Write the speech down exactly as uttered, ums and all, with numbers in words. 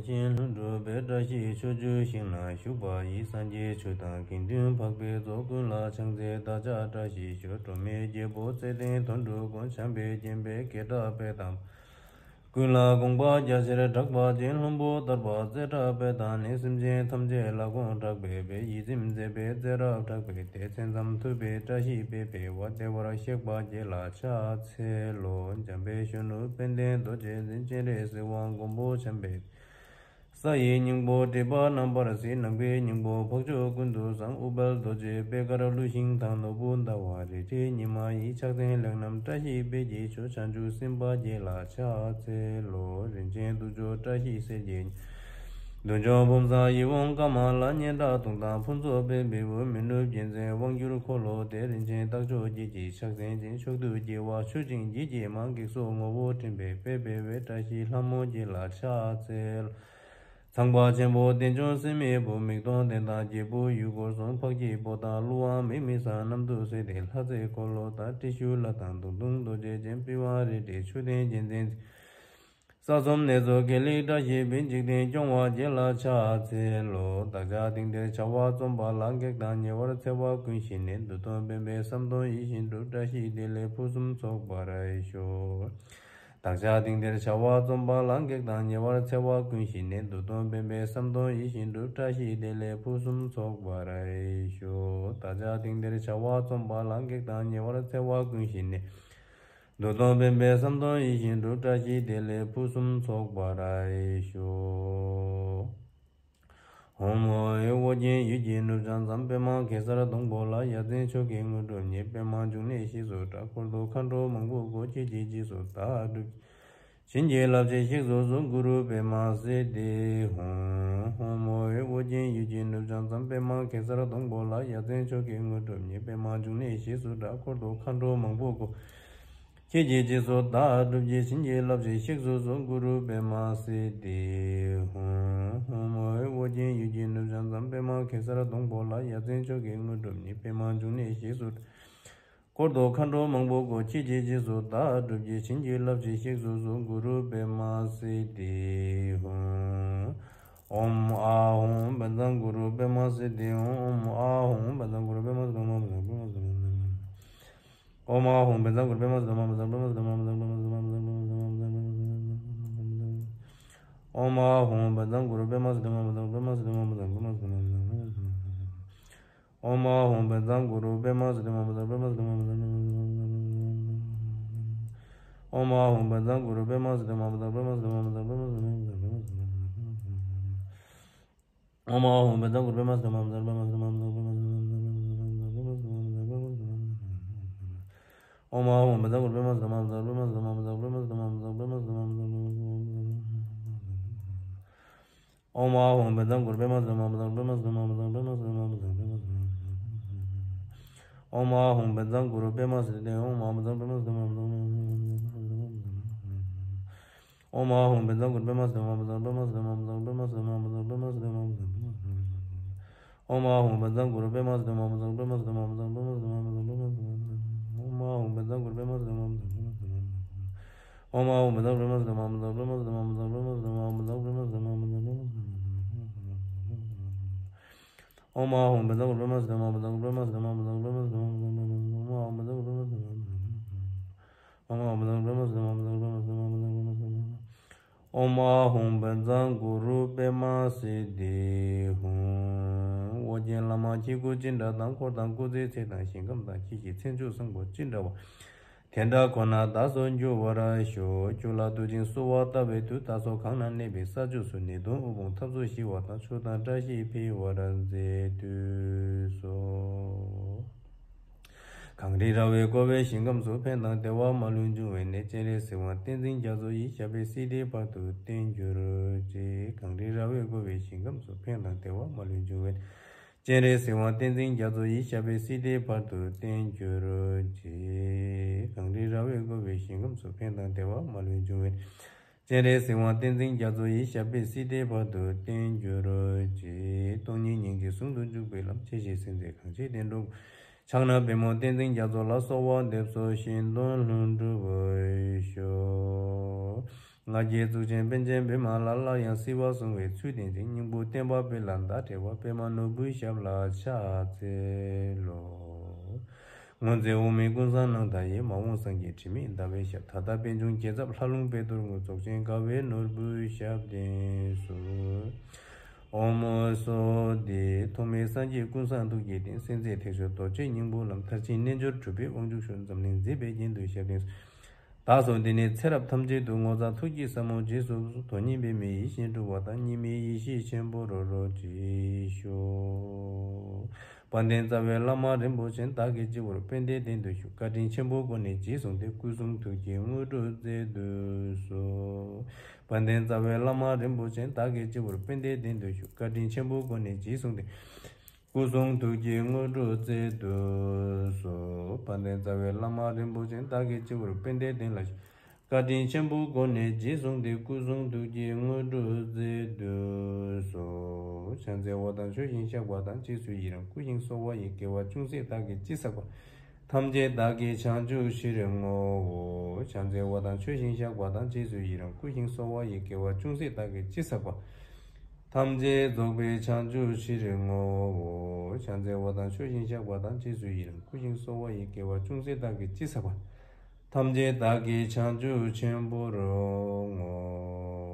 ཆེན་ལྷུན་གྲུབ་པའི་བཀྲ་ཤིས་ཕྱོགས་བཅུའི་ཞིང་ན་བཞུགས་པ་ཡི། སངས་རྒྱས་ཆོས་དང་དགེ་འདུན་འཕགས་པའི་ཚོགས། ཀུན་ལ་ཕྱག་འཚལ་བདག་ཅག་བཀྲ་ཤིས་ཤོག། འགྲོ་མའི་རྒྱལ་པོ་བརྩེ་ལྡན་དོན་གྲུབ་དཀོན། བྱམས་པས་བརྒྱན་པའི་སྐད་གྲགས་དཔལ་དང་། ཀུན་ལ་དགོངས་པ་རྒྱ་ཆེར་གྲགས་པ་ཅན། ལྷུན་པོ་ཐར་པ་རྩེ་གྲགས་དཔལ་དང་ནི། སེམས་ཅན་ཐམས་ཅད་ལ་དགོངས་གྲགས་པའི་དཔལ། ཡིད་ཚིམ་མཛད་པའི་རྩེ་གྲགས་གྲགས་པའི་སྡེ། མཚན་ཙམ་ཐུབ་པའི་བཀྲ་ཤིས་དཔལ་འཕེལ་བ། བདེ་བར་གཤེགས་པ་རྗེ་ལ་ཕྱག་འཚལ་ལོ། འཇམ་དཔལ་གཞོན་ནུ་དཔལ་ལྡན་རྡོ་རྗེ་འཛིན། སྤྱན་རས་གཟིགས་དབང་མགོན་པོ་བྱམས་པའི། ས་ཡི་སྙིང་པོ་སྒྲིབ་པ་རྣམ་པར་སེལ། ནམ་མཁའི་སྙིང་པོ་འཕགས་མཆོག་ཀུན་ཏུ་བཟང་། ཨུཏྤལ་རྡོ་རྗེ་པད་དཀར་ཀླུ་ཤིང་དང་། ནོར་བུ་ཟླ་བ་རལ་གྲིའི་ཉི་མ་ཡི། ཕྱག་མཚན་ལེགས་བསྣམས་བཀྲ་ཤིས་དཔལ་གྱིས་ཕྱུག། བྱང་ཆུབ་སེམས་དཔའ་རྗེ་ལ་ཕྱག་འཚལ་ལོ། རིན་ཆེན་གདུགས་མཆོག་བཀྲ་ཤིས་གསེར་གྱི། མདུན་ལྗོངས་བུམ་བཟང་ཡིད་འོང་དཀར་དམར་ལ། སྙན་གྲགས་དུང་དང་ཕུན་ཚོགས་དཔལ་འཕེལ་བུ། མི་ནུབ་རྒྱལ་མཚན་དབང་སྒྱུར་འཁོར་ལོ་སྡེ། རིན་ཆེན་རྟགས་མཆོག་བརྒྱད་ཀྱི་ཕྱག་མཚན་ཅན། མཆོག་ཐུན་རྒྱལ་བ་མཆོད་ཅིང་བརྗིད་ཀྱིས་མང་། བགེགས་སོགས་ངོ་བོ་འདྲེན་པའི་དཔལ་འཕེལ་བའི། བཀྲ་ཤིས་ལྷ་མོ་རྗེ་ལ་ཕྱག་འཚལ། ཚངས་པ་ཆེན་པོ་བསྟན་སྐྱོང་སྲེད་མེད་བུ། མིག་སྟོང་ལྡན་དང་སྐྱེས་བུ་ཡུལ་འཁོར་གསུམ། འཕགས་སྐྱེས་པོ་དང་ཀླུ་དབང་མེ་མི་ཟ། གནམ་དུ་བསྲེགས་ཏེ་ལྷ་རྫས་འཁོར་ལོ་དང་། ཏྲི་ཤཱུལ་དང་མདུང་ཐུང་རྡོ་རྗེ་ཅན། པི་ཝང་རལ་གྲིའི་མཆོད་རྟེན་རྒྱལ་མཚན། ས་གསུམ་གནས་སུ་དགེ་ལེགས་བཀྲ་ཤིས་པའི། འཇིག་རྟེན་སྐྱོང་བ་རྗེ་ལ་ཕྱག་འཚལ་ལོ། བདག་ཅག་དེང་འདིར་བྱ་བ་རྩོམ་པ་ལ། བགེགས་དང་ཉེ་བར་འཚེ་བ་ཀུན་ཞི་ནས། མདུན་སྟོན་པདྨའི་ཟམ་གདོང་ཡིད་བཞིན་འགྲུབ། བཀྲ་ཤིས་བདེ་ལེགས་ཕུན་སུམ་ཚོགས་པར་ཤོག། བདག་ཅག་དེང་འདིར་བྱ་བ་རྩོམ་པ་ལ། བགེགས་དང་ཉེ་བར་འཚེ་བ་ཀུན་ཞི་ནས། མདུན་སྟོན་པདྨའི་ཟམ་གདོང་ཡིད་བཞིན་འགྲུབ། བཀྲ་ཤིས་བདེ་ལེགས་ཕུན་སུམ་ཚོགས་པར་ཤོག། བདག་ཅག་དེང་འདིར་བྱ་བ་རྩོམ་པ་ལ། བགེགས་དང་ཉེ་བར་འཚེ་བ་ཀུན་ཞི་ནས། མདུན་སྟོན་པདྨའི་ཟམ་གདོང་ཡིད་བཞིན་འགྲུབ། བཀྲ་ཤིས་བདེ་ལེགས་ཕུན་སུམ་ཚོགས་པར་ཤོག། ཨོཾ་ཨཱཿཧཱུྃ། ཨོ་རྒྱན་ཡུལ་གྱི་ནུབ་བྱང་མཚམས། པདྨ་གེ་སར་སྡོང་པོ་ལ། ཡ་མཚན་མཆོག་གི་དངོས་གྲུབ་བརྙེས། པདྨ་འབྱུང་གནས་གཤེགས་སུ་གྲགས། འཁོར་དུ་མཁའ་འགྲོ་མང་པོས་བསྐོར། ཁྱེད་ཀྱི་རྗེས་སུ་བདག་བསྒྲུབ། བྱིན་གྱིས་བརླབ་ཕྱིར་གཤེགས་སུ་གསོལ། གུ་རུ་པདྨ་སིདྡྷི་ཧཱུྃ། ཨོཾ་ཨཱཿཧཱུྃ། ཨོ་རྒྱན་ཡུལ་གྱི་ནུབ་བྱང་མཚམས། པདྨ་གེ་སར་སྡོང་པོ་ལ། ཡ་མཚན་མཆོག་གི་དངོས་གྲུབ་བརྙེས། པདྨ་འབྱུང་གནས་གཤེགས་སུ་གྲགས། འཁོར་དུ་མཁའ་འགྲོ་མང་པོས་བསྐོར། ཁྱེད་ཀྱི་རྗེས་སུ་བདག་བསྒྲུབ་ཀྱིས། བྱིན་གྱིས་བརླབ་ཕྱིར་གཤེགས་སུ་གསོལ། གུ་རུ་པདྨ་སིདྡྷི་ཧཱུྃ། ཨོཾ་ཨཱཿཧཱུྃ། ཨོ་རྒྱན་ཡུལ་གྱི་ནུབ་བྱང་མཚམས། པདྨ་གེ་སར་སྡོང་པོ་ལ། ཡ་མཚན་མཆོག་གི་དངོས་གྲུབ་བརྙེས། པདྨ་འབྱུང་གནས་གཤེགས་སུ། འཁོར་དུ་མཁའ་འགྲོ་མང་པོས་བསྐོར། ཁྱེད་ཀྱི་རྗེས་སུ་བདག་བསྒྲུབ་ཀྱིས། བྱིན་གྱིས་བརླབ་ཕྱིར་གཤེགས་སུ་གསོལ། གུ་རུ་པདྨ་སིདྡྷི་ཧཱུྃ། ཨོཾ་ཨཱཿཧཱུྃ་བཛྲ་གུ་རུ་པདྨ་སིདྡྷི་ཧཱུྃ། ཨོཾ་ཨཱཿཧཱུྃ་བཛྲ་གུ་རུ་པདྨ་སིདྡྷི་ཧཱུྃ། ཨོཾ་ཨཱཿཧཱུྃ་བཛྲ་གུ་རུ་པདྨ་སིདྡྷི་ཧཱུྃ། ཨོཾ་ཨཱཿཧཱུྃ་བཛྲ་གུ་རུ་པདྨ་སིདྡྷི་ཧཱུྃ། ཨོཾ་ཨཱཿཧཱུྃ་བཛྲ་གུ་རུ་པདྨ་སིདྡྷི་ཧཱུྃ། བཛྲ་པདྨ་སིདྡྷི་ཧཱུྃ། བཛྲ་པདྨ་སིདྡྷི་ཧཱུྃ། ཨོཾ་ཨཱཿཧཱུྃ་བཛྲ་གུ་རུ་པདྨ་སིདྡྷི་ཧཱུྃ། བཛྲ་པདྨ་སིདྡྷི་ཧཱུྃ། བཛྲ་པདྨ་སིདྡྷི་ཧཱུྃ། ཨོཾ་ཨཱཿཧཱུྃ་བཛྲ་གུ་རུ་པདྨ་སིདྡྷི་ཧཱུྃ། བཛྲ་པདྨ་སིདྡྷི་ཧཱུྃ། བཛྲ་པདྨ་སིདྡྷི་ཧཱུྃ། ཨོཾ་ཨཱཿཧཱུྃ་བཛྲ་གུ་རུ་པདྨ་སིདྡྷི་ཧཱུྃ། བཛྲ་པདྨ་སིདྡྷི་ཧཱུྃ། བཛྲ་པདྨ་སིདྡྷི་ཧཱུྃ། ཨོཾ་ཨཱཿཧཱུྃ་བཛྲ་གུ་རུ་པདྨ་སིདྡྷི་ཧཱུྃ། བཛྲ་པདྨ་སིདྡྷི་ཧཱུྃ། བཛྲ་པདྨ་སིདྡྷི་ཧཱུྃ། ཨོཾ་ཨཱཿཧཱུྃ་བཛྲ་གུ་རུ་པདྨ་སིདྡྷི་ཧཱུྃ། ཨོཾ་ཨཱཿཧཱུྃ་བཛྲ་གུ་རུ་པདྨ་སིདྡྷི་ཧཱུྃ། བཛྲ་པདྨ་སིདྡྷི་ཧཱུྃ། ཨོཾ་ཨཱཿཧཱུྃ་བཛྲ་གུ་རུ་པདྨ་སིདྡྷི་ཧཱུྃ། བཛྲ་པདྨ་སིདྡྷི་ཧཱུྃ། བཛྲ་པདྨ་སིདྡྷི་ཧཱུྃ། ཨོཾ་ཨཱཿཧཱུྃ་བཛྲ་གུ་རུ་པདྨ་སིདྡྷི་ཧཱུྃ། བཛྲ་པདྨ་སིདྡྷི་ཧཱུྃ། ཨོཾ་ཨཱཿཧཱུྃ་བཛྲ་གུ་རུ་པདྨ་སིདྡྷི་ཧཱུྃ། བཛྲ་པདྨ་སིདྡྷི་ཧཱུྃ། ཨོཾ་ཨཱཿཧཱུྃ་བཛྲ་གུ་རུ་པདྨ་སིདྡྷི་ཧཱུྃ། བཛྲ་པདྨ་སིདྡྷི་ཧཱུྃ། ཨོཾ་ཨཱཿཧཱུྃ་བཛྲ་གུ་རུ་པདྨ་སིདྡྷི་ཧཱུྃ། བཛྲ་པདྨ་སིདྡྷི་ཧཱུྃ། ཨོཾ་ཨཱཿཧཱུྃ་བཛྲ་གུ་རུ་པདྨ་སིདྡྷི་ཧཱུྃ། བཛྲ་པདྨ་སིདྡྷི་ཧཱུྃ། བཛྲ་གུ་རུ་པདྨ་སིདྡྷི་ཧཱུྃ། བཛྲ་པདྨ་སིདྡྷི་ཧཱུྃ། ཨོཾ་ཨཱཿཧཱུྃ་བཛྲ་གུ་རུ་པདྨ་སིདྡྷི་ཧཱུྃ། བཛྲ་གུ་རུ་པདྨ་སིདྡྷི་ཧཱུྃ། ཨོཾ་ཨཱཿཧཱུྃ་བཛྲ་གུ་རུ་པདྨ་སིདྡྷི་ཧཱུྃ། བཛྲ་པདྨ་སིདྡྷི་ཧཱུྃ། ཨོཾ་ཨཱཿཧཱུྃ་བཛྲ་གུ་རུ་པདྨ་སིདྡྷི་ཧཱུྃ། བཛྲ་པདྨ་སིདྡྷི་ཧཱུྃ། ཨོཾ་ཨཱཿཧཱུྃ་བཛྲ་གུ་རུ་པདྨ་སིདྡྷི་ཧཱུྃ། ཨོ་རྒྱན་བླ་མ་ཁྱེད་སྐུ་ཅི་འདྲ་དང་། འཁོར་དང་སྐུ་ཚེའི་ཚད་དང་ཞིང་ཁམས་དང་། ཁྱེད་ཀྱི་མཚན་མཆོག་བཟང་པོ་ཅི་འདྲ་བ། དེ་འདྲ་ཁོ་ན་བདག་སོགས་འབྱོར་བར་ཤོག། ཁྱོད་ལ་བསྟོད་ཅིང་གསོལ་བ་བཏབ་པའི་མཐུས། བདག་སོགས་གང་ན་གནས་པའི་ས་ཕྱོགས་སུ། ནད་གདོན་དབུལ་ཕོངས་འཐབ་རྩོད་ཞི་བ་དང་། མཆོག་དང་བཀྲ་ཤིས་འཕེལ་བར་མཛད་དུ་གསོལ། གངས་རི་ར་བས་བསྐོར་བའི་ཞིང་ཁམས་སུ། ཕན་དང་བདེ་བ་མ་ལུས་འབྱུང་བའི་གནས། སྤྱན་རས་གཟིགས་དབང་བསྟན་འཛིན་རྒྱ་མཚོ་ཡི། ཞབས་པད་སྲིད་མཐའི་བར་དུ་བརྟན་གྱུར་ཅིག། གངས་རི་ར་བས་བསྐོར་བའི་ཞིང་ཁམས་སུ། ཕན་དང་བདེ་བ་མ་ལུས་འབྱུང་བའི་གནས། སྤྱན་རས་གཟིགས་དབང་བསྟན་འཛིན་རྒྱ་མཚོ་ཡི། ཞབས་པད་སྲིད་མཐའི་བར་དུ་བརྟན་གྱུར་ཅིག། གངས་རི་ར་བས་བསྐོར་བའི་ཞིང་ཁམས་སུ། ཕན་དང་བདེ་བ་མ་ལུས་འབྱུང་བའི་གནས། སྤྱན་རས་གཟིགས་དབང་བསྟན་འཛིན་རྒྱ་མཚོ་ཡི། ཞབས་པད་སྲིད་མཐའི་བར་དུ་བརྟན་གྱུར་ཅིག། སྟོང་ཉིད་སྙིང་རྗེ་ཟུང་དུ་འཇུག་པའི་ལམ། ཆེ་ཞིང་སེམས་རྩེ་གང་ཆེ་བསྟན་འགྲོ། ཕྱག་ན་པདྨོ་བསྟན་འཛིན་རྒྱ་མཚོ་ལ། གསོལ་བ་འདེབས་སོ་བཞེད་དོན་ལྷུན་གྲུབ་ཤོག། ང་རྒྱལ་གཙུག་ཆེན་པཎ་ཆེན་བི་མ་ལ། སླར་ཡང་སྲིད་པ་བཟུང་བའི་ཚུལ་བསྟན་ཅིང་། སྙིང་པོ་བསྟན་པ་སྤེལ་ལ་ཟླ་བྲལ་བ། པདྨ་ནོར་བུའི་ཞབས་ལ་ཕྱག་འཚལ་ལོ། སྔོན་ཚེ་དབུ་མའི་ཀུན་བཟང་རྣམ་དག་ཡིས། མ་འོངས་སངས་རྒྱས་དྲི་མེད་ཟླ་བའི་ཞབས། ད་ལྟ་པད་འབྱུང་རྒྱལ་ཚབ་ལྷ་ལུང་དཔལ་རྡོར་ངོས། རྫོགས་ཆེན་དགའ་བའི་ནོར་བུའི་ཞབས་བརྟན་སོ། ཨོཾ་སྭ་དྷུ། ཐོག་མའི་སངས་རྒྱས་ཀུན་བཟང་ཐུགས་ཀྱི་རྟེན། སེམས་རྩེ་ཐེག་མཆོག་རྡོ་རྗེ་སྙིང་པོ་ལམ། མཐར་ཕྱིན་རྣལ་འབྱོར་གྲུབ་པའི་དབང་ཕྱུག་ཤོག། འཛམ་གླིང་མཛེས་པའི་རྒྱན་དུ་ཞབས་བརྟན་སོ། བདག་སོགས་འདི་ནས་ཚེ་རབས་ཐམས་ཅད་དུ། ངོ་མཚར་ཐུགས་ཀྱི་ཟབ་མོ་རྗེས་སུ་གསོལ། དོན་གཉིས་པའི་མེ་ཡིས་ཞིང་སྒྲུབ་པ་དང་། གཉིས་མེད་ཡེ་ཤེས་ཆེན་པོར་རོ་རོ་ཅིག་ཤོག། དཔལ་ལྡན་རྩ་བའི་བླ་མ་རིན་པོ་ཆེ། བདག་གི་སྤྱི་བོར་པད་ཟླའི་གདན་དུ་བཞུགས། བཀའ་དྲིན་ཆེན་པོའི་སྒོ་ནས་རྗེས་བཟུང་སྟེ། སྐུ་གསུང་ཐུགས་ཀྱི་དངོས་གྲུབ་སྩལ་དུ་གསོལ། དཔལ་ལྡན་རྩ་བའི་བླ་མ་རིན་པོ་ཆེ། བདག་གི་སྤྱི་བོར་པད་ཟླའི་གདན་དུ་བཞུགས། བཀའ་དྲིན་ཆེན་པོའི་སྒོ་ནས་རྗེས་བཟུང་སྟེ། སྐུ་གསུང་ཐུགས་ཀྱི་དངོས་གྲུབ་སྩལ་དུ་གསོལ། དཔལ་ལྡན་རྩ་བའི་བླ་མ་རིན་པོ་ཆེ། བདག་གི་སྤྱི་བོར་པད་ཟླའི་གདན་ལ་བཞུགས། བཀའ་དྲིན་ཆེན་པོའི་སྒོ་ནས་རྗེས་བཟུང་སྟེ། སྐུ་གསུང་ཐུགས་ཀྱི་དངོས་གྲུབ་སྩལ་དུ་གསོལ། ཕྱག་འཚལ་བ་དང་མཆོད་ཅིང་བཤགས་པ་དང་། རྗེས་སུ་ཡི་རང་བསྐུལ་ཞིང་གསོལ་བ་ཡི། དགེ་བ་ཅུང་ཟད་བདག་གིས་ཅི་བསགས་པ། ཐམས་ཅད་བདག་གིས་བྱང་ཆུབ་ཕྱིར་བསྔོའོ། ཕྱག་འཚལ་བ་དང་མཆོད་ཅིང་བཤགས་པ་དང་། རྗེས་སུ་ཡི་རང་བསྐུལ་ཞིང་གསོལ་བ་ཡི། དགེ་བ་ཅུང་ཟད་བདག་གིས་ཅི་བསགས་པ། ཐམས་ཅད་རྫོགས་པའི་བྱང་ཆུབ་ཕྱིར་བསྔོའོ། ཕྱག་འཚལ་བ་དང་མཆོད་ཅིང་བཤགས་པ་དང་། རྗེས་སུ་ཡི་རང་བསྐུལ་ཞིང་གསོལ་བ་ཡི། དགེ་བ་ཅུང་ཟད་བདག་གིས་ཅི་བསགས་པ། ཐམས་ཅད་བདག་གིས་བྱང་ཆུབ་ཆེན་པོར་བསྔོའོ།